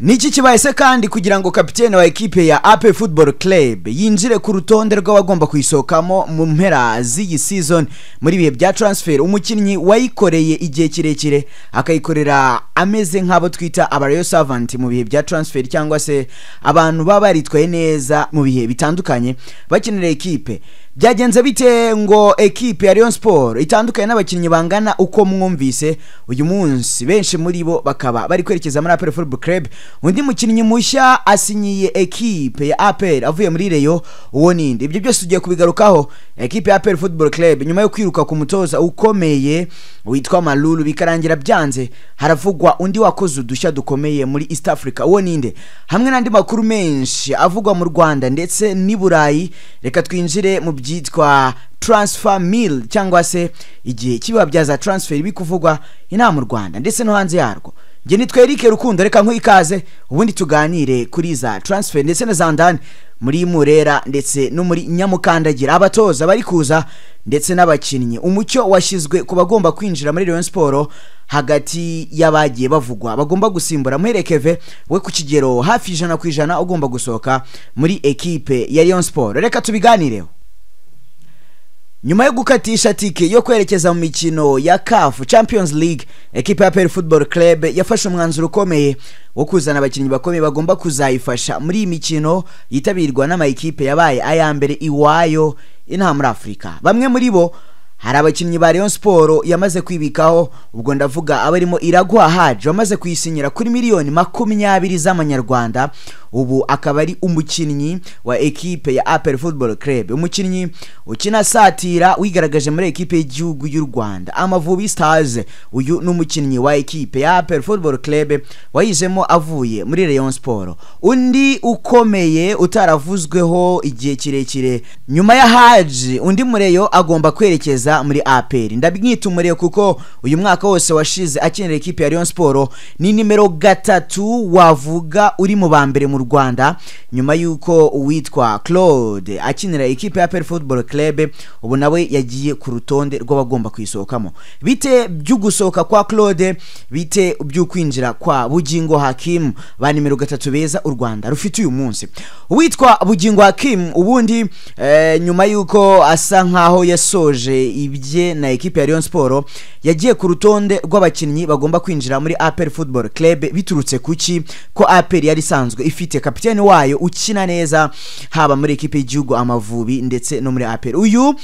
Niki kibaye se kandi kugira ngo kapitene wa ekipe ya APR Football Club yinjire ku rutonde rw'abagomba kuyisohokamo mu mpera z'iyi season muri bihe bya transfer? Umukinnyi wayikoreye igihe kirekire, akayikorera ameze nk'abo twita aba loyal servant mu bihe bya transfer, cyangwa se abantu baba baritwaye neza mu bihe bitandukanye bakinira ekipe. Byagenze bite ngo ekipe ya Rayon Sport itandukanye n'abakinnyi bangana uko mwumvise uyu munsi, benshi muri bo bakaba bari kwerekeza muri APR Football Club? Undi mukinnyi mushya asinyiye ekipe ya APR avuye muri Rayon, uwo ninde? Ibyo byose tugiye kubigarukaho. Ekipe ya APR Football Club, nyuma yo kwiruka ku mutoza ukomeye witwa Malulu bikarangira byanze, haravugwa undi wakoze udushya dukomeye muri East Africa, uwo ninde? Hamwe n'andi makuru menshi avugwa mu Rwanda ndetse n'i Burayi, reka twinjire mu byitwa transfer mill, cyangwa se igihe kiba byaza transfer bikuvugwa inaha mu Rwanda ndetse no hanze yarwo. Njye nitwa Eric Rukundo, reka nkuhe ikaze ubundi tuganire kuri za transfer ndetse na za ndani muri Murera ndetse no muri Nyamukandagira, abatoza bari kuza ndetse n'abakinnyi, umucyo washyizwe ku bagomba kwinjira muri Rayon Sport hagati y'abagiye bavugwa bagomba gusimbura Muherekeve we ku kigero hafi 100% ugomba gusohoka muri ekipe ya Rayon Sport. Reka tubiganireho. Nyuma yo gukatisha tike yo kwerekeza mu mikino ya CAF Champions League, ekipe ya APR Football Club yafashe umwanzuro ukomeye wo kuzana abakinnyi bakomeye bagomba kuzayifasha muri iyi mikino yitabirwa n'amakipe yabaye aya mbere iwayo inaha muri Afurika. Bamwe muri bo, hari abakinnyi ba Rayon Sport yamaze kwibikaho, ubwo ndavuga abarimo Iraguha Haji wamaze kuyisinyira kuri miliyoni 20 z'amanyarwanda, ubu akaba ari umukinnyi wa ekipe ya APR Football Club, umukinnyi ukina satira wigaragaje muri ekipe y'igihugu y'u Rwanda Amavubi Stars. Uyu ni umukinnyi wa ekipe ya APR Football Club wayijemo avuye muri Rayon Sport. Undi ukomeye utaravuzweho igihe kirekire nyuma ya Haji, undi mureyo agomba kwerekeza muri APR, ndabwita umureyo kuko uyu mwaka wose washize akinira ekipe ya Rayon Sport, ni nimero 3 wavuga uri mu ba mbere mu Rwanda nyuma y'uko uwitwa Claude akinira ekipe ya APR Football Club ubu nawe yagiye ku rutonde rw'abagomba kuyisohokamo. Bite by'ugusohoka kwa Claude? Bite by'ukwinjira kwa Bugingo Hakim, ba nimero 3 beza u Rwanda rufite uyu munsi? Uwitwa Bugingo Hakim ubundi nyuma y'uko asa nkaho yasoje ibye na ekipe ya Rayon Sport, yagiye ku rutonde rw'abakinnyi bagomba kwinjira muri APR Football Club. Biturutse kuki ko APR yari isanzwe ifite kapiteni wayo ukina neza haba muri ekipe y'igihugu Amavubi ndetse no muri APR, uyu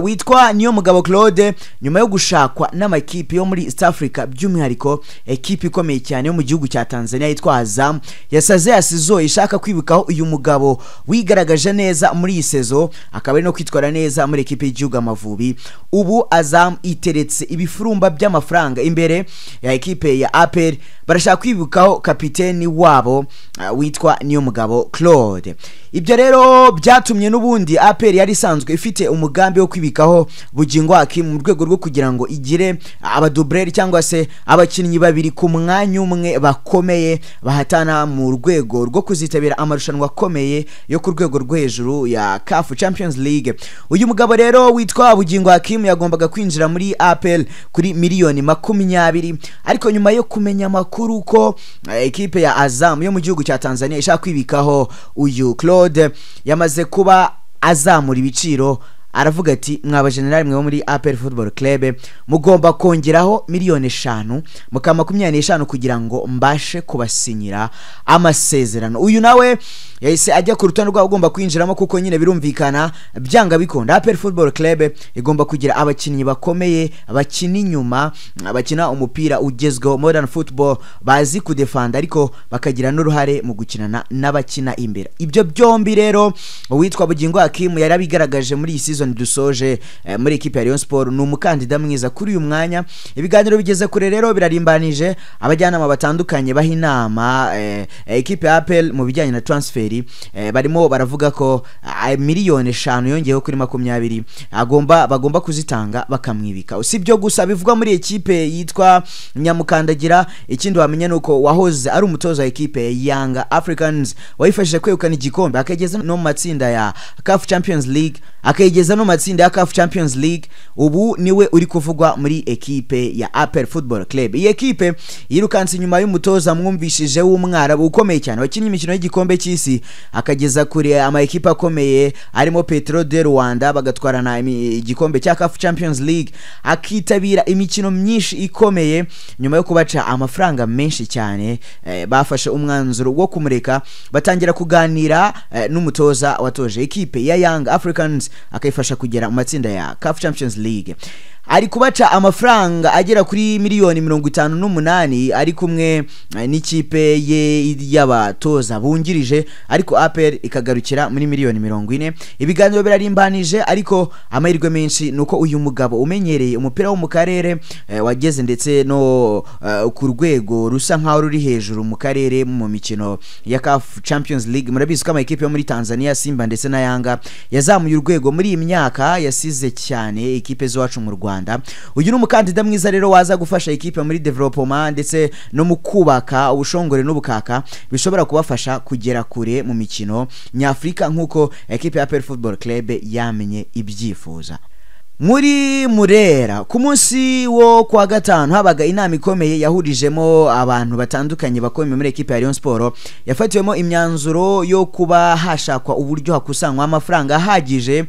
witwa Niyomugabo Claude? Nyuma yo gushakwa n'amakipe yo muri East Africa, by'umwihariko ekipe ikomeye cyane yo mu gihugu cya Tanzania yitwa Azam, yasaze yasizo ishaka kwibukaho uyu mugabo wigaragaje neza muri iyi saison, akaba ari no kwitwara neza muri ekipe y'igihugu Amavubi. Ubu Azam iteretse ibifurumba by'amafaranga imbere ya ekipe ya APR, barashaka kwibukaho kapiteni wabo witwa Niyomugabo Claude. Ibyo rero byatumye n'ubundi APR yari isanzwe ifite umugambi wo kwibikaho Bugingo Hakim mu rwego rwo kugira ngo igire abadubureri, cyangwa se abakinnyi babiri ku mwanya umwe bakomeye bahatana mu rwego rwo kuzitabira amarushanwa akomeye yo ku rwego rwo hejuru ya CAF Champions League. Uyu mugabo rero witwa Bugingo Hakim yagombaga kwinjira muri APR kuri miliyoni 20, ariko nyuma yo kumenya amakuru ko ekipe ya Azam yo mu gihugu cya Tanzania ishaka kwibikaho uyu Claude, yamaze kuba azamura ibiciro. Aravuga ati: "Mwaba general mwe bo muri APR Football Club, mugomba kongeraho miliyoni 5 mukaba 25 kugira ngo mbashe kubasinyira amasezerano." Uyu nawe yahise ajya ku rutonde rwabo ugomba kwinjiramo, kuko nyine birumvikana, byanga bikunda APR Football Club igomba kugira abakinnyi bakomeye bakina inyuma, bakina umupira ugezweho, modern football, bazi kudefanda ariko bakagira n'uruhare mu gukinana n'abakina imbere. Ibyo byombi rero uwitwa Bugingo Hakim yarabigaragaje muri iyi season dusoje muri ekipe ya Rayon Sport. Ni umukandida mwiza kuri uyu mwanya. Ibiganiro bigeze kure rero, birarimbanije. Abajyanama batandukanye baha inama ekipe ya APR mu bijyanye na transfer barimo baravuga ko miliyoni 5 yongeyeho kuri 20 agomba bagomba kuzitanga bakamwibika. Si ibyo gusa bivugwa muri ekipe yitwa Nyamukandagira. Ikindi wamenya nuko wahoze ari umutoza wa ekipe Yanga Africans, wayifashije kwegukana igikombe, akageza no mu matsinda ya CAF Champions League, akayigeza Bageze no matsinda ya CAF Champions League. Ubu niwe uri kuvugwa muri ekipe ya APR Football Club. Iyi ekipe yirukanse inyuma y'umutoza mwumvishije w'umwarabu ukomeye cyane, wakinnye imikino y'igikombe cy'isi akageza kure ama ekipe akomeye arimo Petro de Rwanda, bagatwarana igikombe cya CAF Champions League, akitabira imikino myinshi ikomeye. Nyuma yo kubaca amafaranga menshi cyane, bafashe umwanzuro wo kumureka, batangira kuganira n'umutoza watoje ekipe ya Young Africans akayifasha kugera mu matsinda ya CAF Champions League. Ari kubaca amafaranga agera kuri miliyoni 58, ari kumwe n'ikipe ye y'abatoza bungirije, ariko APR ikagarukira muri miliyoni 40. Ibiganiro birarimbanije, ariko amahirwe menshi nuko uyu mugabo umenyereye umupira wo mu karere, wageze ndetse no ku rwego rusa nkaho ruri hejuru mu karere mu mikino ya CAF Champions League. Murabizi ko amakipe yo muri Tanzania, Simba ndetse na Yanga, yazamuye urwego muri iyi myaka, yasize cyane ekipe z'iwacu mu Rwanda. Uyu ni umukandida mwiza rero waza gufasha ekipe muri development ndetse no mu kubaka ubushongore n'ubukaka bishobora kubafasha kugera kure mu mikino nyafurika, nk'uko ekipe ya APR Football Club yamenye ibyifuza. Muri Murera ku munsi wo kuwa gatanu habaga inama ikomeye yahurijemo abantu batandukanye bakomeye muri ekipe ya Rayon Sport, yafatiwemo imyanzuro yo kuba hashakwa uburyo hakusanywa amafaranga ahagije,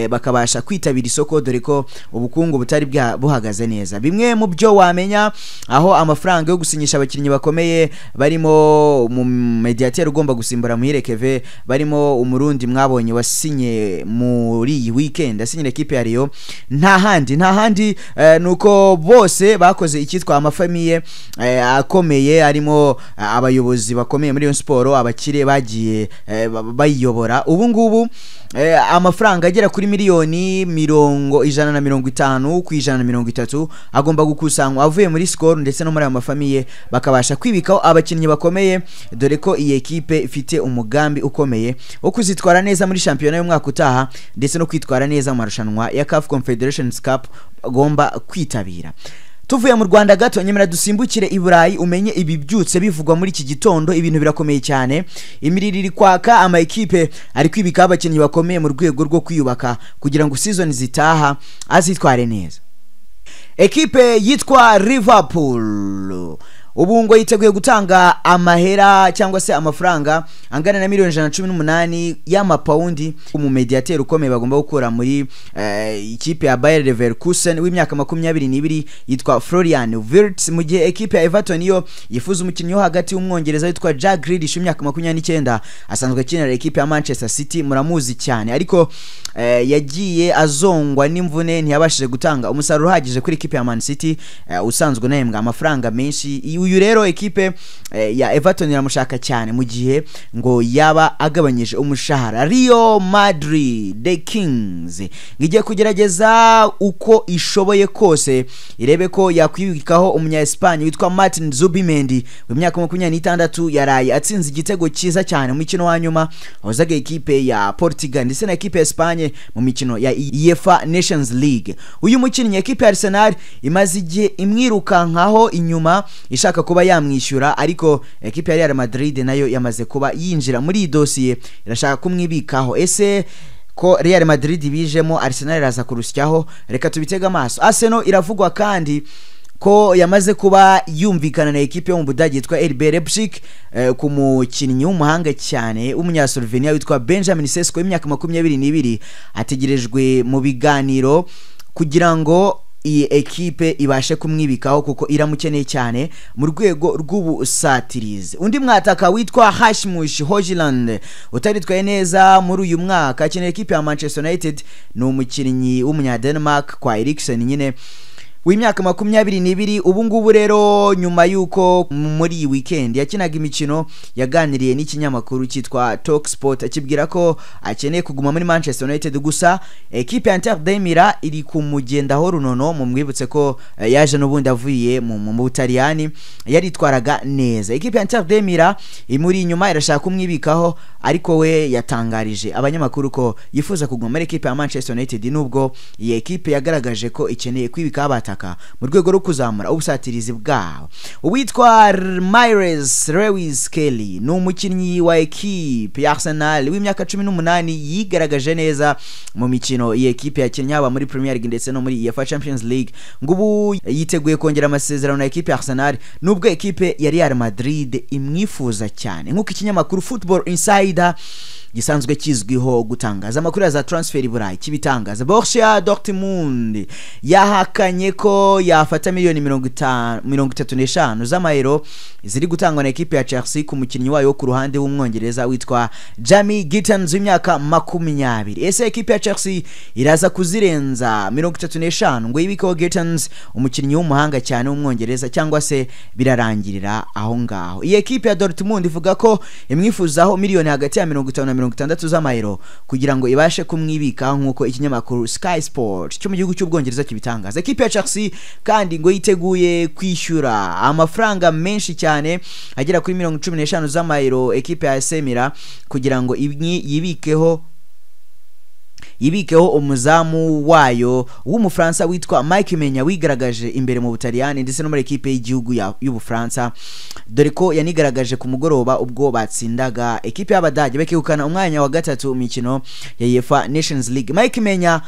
bakabasha kwitabira isoko, dore ko ubukungu butari buhagaze neza. Bimwe mu byo wamenya, aho amafaranga yo gusinyisha abakinnyi bakomeye barimo mu mediateur ugomba gusimbura Muhire Keve, barimo umurundi mwabonye wasinye muri iyi weekend, asinyira ekipe ya Rayon, nta handi nuko bose bakoze icyitwa amafamiye akomeye, arimo abayobozi bakomeye muri Rayon Sport, abakire bagiye bayiyobora. Ubu ngubu amafaranga agera kuri miliyoni 150 ku 130 agomba gukusanywa avuye muri Skol ndetse no muri ayo mafamiye, bakabasha kwibikaho abakinnyi bakomeye, dore ko iyi ekipe ifite umugambi ukomeye wo kuzitwara neza muri shampiyona y'umwaka utaha ndetse no kwitwara neza mu marushanwa ya CAF Confederations Cup agomba kwitabira. Tuvuye mu Rwanda gato, nyemera dusimbukire i Burayi umenye ibi byutse bivugwa muri iki gitondo. Ibintu birakomeye cyane, imiriro iri kwaka, ama ekipe ari kwibika abakinnyi bakomeye mu rwego rwo kwiyubaka kugira ngo season zitaha azitware neza. Ekipe yitwa Liverpool ubu ngo yiteguye gutanga amahera cyangwa se amafaranga angana na miliyoni 118 y'amapawundi mu mediateur ukomeye bagomba gukura muri ikipe ya Bayer Leverkusen w'imyaka 22 yitwa Florian Wirtz, mu gihe ekipe ya Everton yo yifuza umukinnyi wo hagati w'umwongereza witwa Jack Grealish w'imyaka 29, asanzwe akinira ekipe ya Manchester City, muramuzi cyane, ariko yagiye azongwa n'imvune, ntiyabashije gutanga umusaruro uhagije kuri ekipe ya Man City, usanzwe unahembwa amafaranga menshi. Uyu rero ekipe ya Everton iramushaka cyane mu gihe ngo yaba agabanyije umushahara. Real Madrid the Kings ngiye kugerageza uko ishoboye kose irebe ko yakwibikaho umunya Espagne witwa Martin Zubimendi w'imyaka 26, yaraye atsinze igitego cyiza cyane mu mukino wa nyuma wazaga ekipe ya Portugal ndetse na ekipe ya Espagne mu mikino ya UEFA Nations League. Uyu mukinnyi ekipe ya Arsenal imaze igihe imwirukankaho inyuma ishaka kuba yamwishyura, ariko ekipe ya Real Madrid nayo yamaze kuba yinjira muri iyi dosiye, irashaka kumwibikaho. Ese ko Real Madrid bijemo, Arsenal iraza kurusyaho? Reka tubitege amaso. Arsenal iravugwa kandi ko yamaze kuba yumvikana na ekipe yo mu Budage yitwa RB Leipzig ku mukinnyi w'umuhanga cyane w'umunya-Slovenia witwa Benjamin Sesko w'imyaka 22, ategerejwe mu biganiro kugira ngo iyi ekipe ibashe kumwibikaho kuko iramukeneye cyane mu rwego rw'ubusatirizi. Undi mwataka witwa Rasmus Højlund utaritwaye neza muri uyu mwaka akinira ekipe ya Manchester United, ni umukinnyi w'umunya Denmark kwa Eriksen nyine w'imyaka 22. Ubu ngubu rero nyuma y'uko muri iyi weekend yakinaga imikino, yaganiriye n'ikinyamakuru cyitwa Talk Sport akibwira ko akeneye kuguma muri Manchester United, gusa ekipe ya Inter de Milan iri kumugendaho runono. Mumwibutse ko yaje n'ubundi avuye mu Butaliyani, yaritwaraga neza. Ekipe ya Inter de Milan imuri inyuma irashaka kumwibikaho, ariko we yatangarije abanyamakuru ko yifuza kuguma muri ekipe ya Manchester United, nubwo iyi ekipe yagaragaje ko ikeneye kwibikaho abataka bataka mu rwego rwo kuzamura ubusatirizi bwabo. Uwitwa Myles Lewis Kelly ni umukinnyi wa ekipe ya Arsenal w'imyaka 18, yigaragaje neza mu mikino iyi ekipe yakinnye haba muri Premier League ndetse no muri UEFA Champions League. Ngo ubu yiteguye kongera amasezerano na ekipe ya Arsenal nubwo ekipe ya Real Madrid imwifuza cyane, nk'uko ikinyamakuru Football Insider gisanzwe kizwiho gutangaza amakuru ya za transfer i Burayi kibitangaza. Borussia Dortmund yahakanye ko yafata miliyoni 35 z'amayero ziri gutangwa na ekipe ya Chelsea ku mukinnyi wayo wo ku ruhande w'umwongereza witwa Jamie Gittens w'imyaka 20. Ese ekipe ya Chelsea iraza kuzirenza 35 ngo yibikeho Gittens, umukinnyi w'umuhanga cyane w'umwongereza, cyangwa se birarangirira aho ngaho? Iyi ekipe ya Dortmund ivuga ko imwifuzaho miliyoni hagati ya 50 na 60 z'amayero kugira ngo ibashe kumwibika, nk'uko ikinyamakuru Sky Sport cyo mu gihugu cy'Ubwongereza kibitangaza. Ekipe ya Chelsea kandi ngo yiteguye kwishyura amafaranga menshi cyane agera kuri 15 z'amayero ekipe ya AC Milan kugira ngo yibikeho umuzamu wayo w'umufaransa witwa Mike Menya, wigaragaje imbere mu Butaliyani ndetse no muri ekipe y'igihugu y'Ubufaransa, dore ko yanigaragaje ku mugoroba ubwo batsindaga ekipe y'Abadage bakegukana umwanya wa gatatu mu mikino ya UEFA Nations League. Mike Menya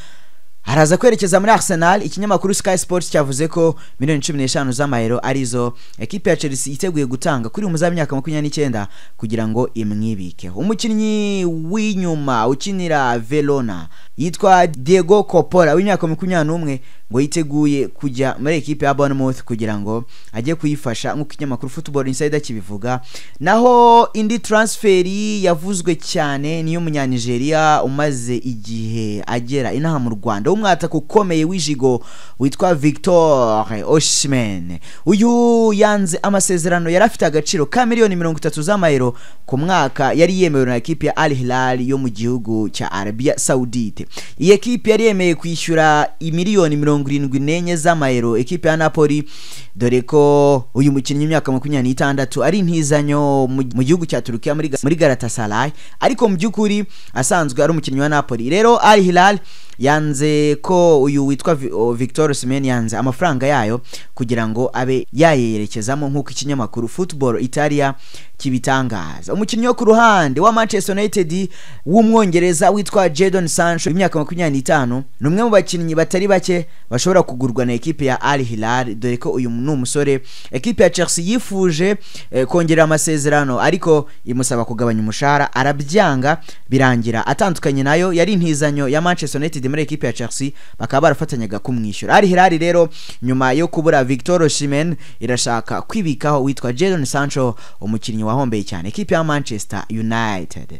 araza kwerekeza muri Arsenal. Ikinyamakuru Sky Sports cyavuze ko miliyoni 15 z'amayero arizo ekipe ya Chelsea iteguye gutanga kuri umuzamu w'imyaka 29 kugira ngo imwibikeho. Umukinnyi w'inyuma ukinira Verona yitwa Diego Coppola w'imyaka 21 ngo yiteguye kujya muri ekipe ya Bournemouth kugira ngo ajye kuyifasha, nk'uko ikinyamakuru Football Insider kibivuga. Naho indi transferi yavuzwe cyane niyo Munyanigeria umaze igihe agera inaha mu Rwanda, umwataka ukomeye w'ijigo witwa Victor Osimhen. Uyu yanze amasezerano yari afite agaciro ka miliyoni 30 z'amayero ku mwaka yari yemewe na ekipe ya Al Hilal yo mu gihugu cya Arabia Saudite. Iyi ekipe yari yemeye kwishyura miliyoni 74 z'amayero ekipe ya Napoli, dore ko uyu mukinnyi w'imyaka 26 ari intizanyo mu gihugu cya Turukiya muri Galatasaray, ariko mu by'ukuri asanzwe ari umukinnyi wa Napoli. Rero Al Hilal yanze ko uyu witwa Victor Osimhen yanze amafaranga yayo kugira ngo abe yayerekezamo, nk'uko ikinyamakuru Football Italia kibitangaza. Umukinnyi wo ku ruhande wa Manchester United w'umwongereza witwa Jadon Sancho w'imyaka 25 ni umwe mu bakinnyi batari bake bashobora kugurwa na ekipe ya Al Hilal, dore ko uyu ni umusore ekipe ya Chelsea yifuje kongera amasezerano ariko imusaba kugabanya umushahara arabyanga, birangira atandukanye nayo. Yari intizanyo ya Manchester United muri ekipe ya Chelsea, bakaba barafatanyaga kumwishyura. Al Hilal rero nyuma yo kubura Victor Osimhen irashaka kwibikaho witwa Jadon Sancho, umukinnyi wahombeye cyane ekipe ya Manchester United.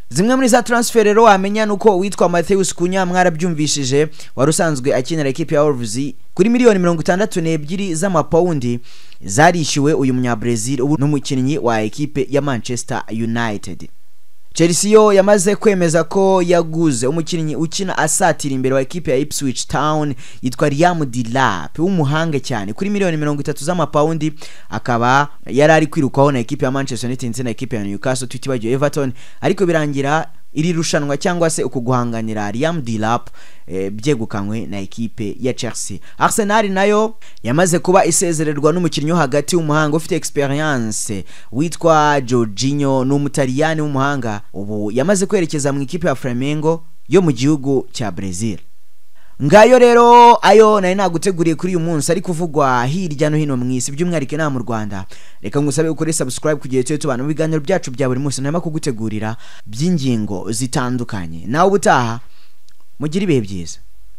Zimwe muri za transfer rero wamenya nuko witwa Matheus Cunha mwarabyumvishije, wari usanzwe akinira ekipe ya Wolves, kuri miliyoni 62 z'amapawundi zarishyuwe uyu munya-Brazil, ubu n'umukinnyi wa ekipe ya Manchester United. Chelsea yo yamaze kwemeza ko yaguze umukinnyi ukina asatira imbere wa ekipe ya Ipswich Town yitwa Liam Delap w'umuhanga cyane kuri miliyoni 30 z'amapawundi, akaba yari ari kwirukwaho na ekipe ya Manchester United ndetse na ekipe ya Newcastle tutibagiwe Everton, ariko birangira iri rushanwa cyangwa se uku guhanganira Liam Delap byegukanywe na ekipe ya Chelsea. Arsenal nayo yamaze kuba isezererwa n'umukinnyi wo hagati w'umuhanga ufite experience witwa Jorginho, ni umutaliyani w'umuhanga, ubu yamaze kwerekeza mu ikipe ya Flamengo yo mu gihugu cya Brazil. Ngayo rero ayo nari naguteguriye kuri uyu munsi ari kuvugwa hirya no hino mu isi, by'umwihariko inaha mu Rwanda. Reka ngusabe ukore subscribe kugira tujye tubana mu biganiro byacu bya buri munsi ntema kugutegurira by'ingingo zitandukanye. Nawe ubutaha mugire ibihe byiza.